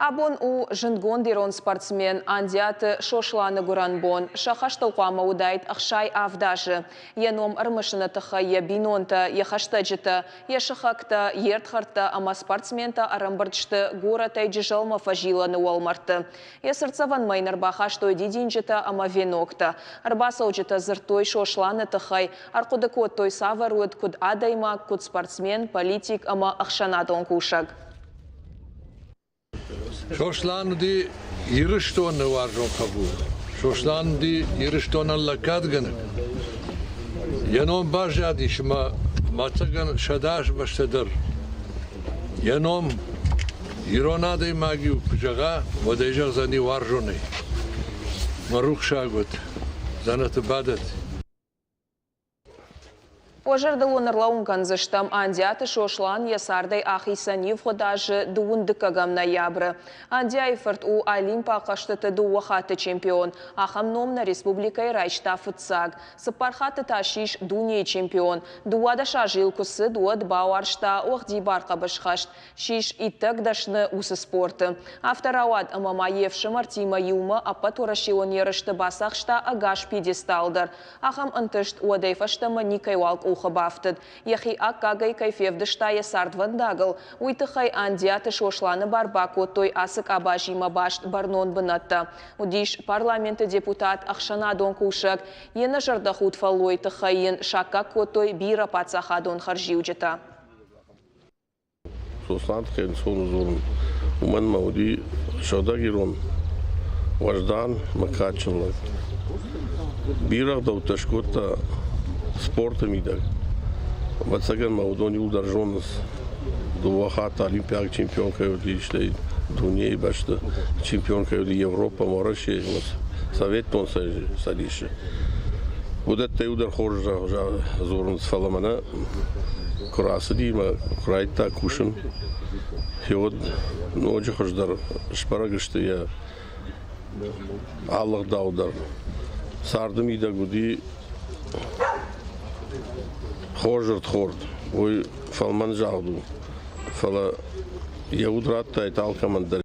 Абон у зындгонд ирон спортсмен Андиаты Сосланы гуырӕн бон. Сӕххӕст ыл хъуамӕ уыдаид 67 азы. Йӕ ном ӕрымысыны тыххӕй йӕ бинонтӕ, йӕ хӕстӕджытӕ, йӕ сыхӕгтӕ, йе рдхӕрдтӕ ӕмӕ спортсментӕ ӕрӕмбырд сты горӕтӕй Джызӕлмӕ фӕзилӕны уӕлмӕрдты. Йӕ цыртдзӕвӕнмӕ йын ӕрбахастой дидинджытӕ ӕмӕ веноктӕ. Ӕрбацӕуджытӕ дзырдтой Сосланы тыххӕй, ӕрхъуыды кодтой, цавӕр уыд куыд адӕймаг, куыд спортсмен, политик ӕмӕ ӕхсӕнадон кусӕг. Сослан уыди Ирыстоны уарзон хъӕбул. Сослан уыди Ирыстонӕн лӕггадгӕнӕг. Йӕ ном баззадис ӕмӕ ӕвӕццӕгӕн 100 бӕстӕ дӕр. Йӕ ном ирон адӕймаг-иу куы зӕгъа, уӕд ӕй зӕгъдзӕни уарзонӕй. Мӕ рухсаг уӕд, дзӕнӕты бадӕд. Уӕ зӕрдыл уын ӕрлӕууын кӕндзыстӕм, Андиаты Сослан йӕ цардӕй ахицӕн ивгъуыд азы дыууын дыккӕгӕм ноябры. Андиайы фырт у Олимпаг хъӕзтыты дыууӕ хатты чемпион. Ахӕм ном нӕ республикӕйы райста фыццаг. Цыппар хатты та ссис дунейы чемпион. 12 азы йыл куы цыд, уӕд бауарзта уӕгъдибар хъӕбысхӕст. Ссис иттӕг дӕсны уыцы спорты. Афтӕ рауад, ӕмӕ ма йе фсымӕртимӕ иумӕ ӕппӕтуӕрӕсеон ерысты бацахста ӕгас пьедестал дӕр. Ахӕм ӕнтыст уӕдӕй фӕстӕмӕ никӕйуал къухы бафтыд. Йӕхи аккагӕй кӕй февдыста йӕ цардвӕндагыл, уый тыххӕй Андиаты Сосланы бар бакодтой ацы къабазимӕ баст бӕрнон бынӕттӕ. Уыдис парламенты депутат, ӕхсӕнадон кусӕг. Йе нӕзӕрдӕхудт фӕллойы тыххӕй йын саккаг кодтой бирӕ паддзахадон хӕрзиуджытӕ. Сослан тыххӕй ӕнцон у дзурын, уымӕн ӕмӕ уыди сыгъдӕг ирон уӕздан ӕмӕ кадджын лӕг. Бирӕ ӕгъдӕуттӕ скодта спорты мидӕг. Ӕвӕццӕгӕн ма уыдон иуылдӕр зонынц, дыууӕ хатты олимпиаг чемпион кӕй уыди, стӕй дунейы бӕсты чемпион кӕй уыди Европӕ ӕмӕ Уӕрӕсейы Советон Цӕдисы. Уыдӕттӕ иу дӕр хорз дзурынц, фӕлӕ мӕнӕ куы рацыди мӕ куы райдыдта кусын, уӕд ноджы хуыздӕр сбӕрӕг сты йӕ алы ӕгъдау дӕр. Царды мидӕг уыди хорз ӕрдхорд, уый фӕлмӕн загъд у, фӕлӕ йӕ уд радтаид алкӕмӕн дӕр.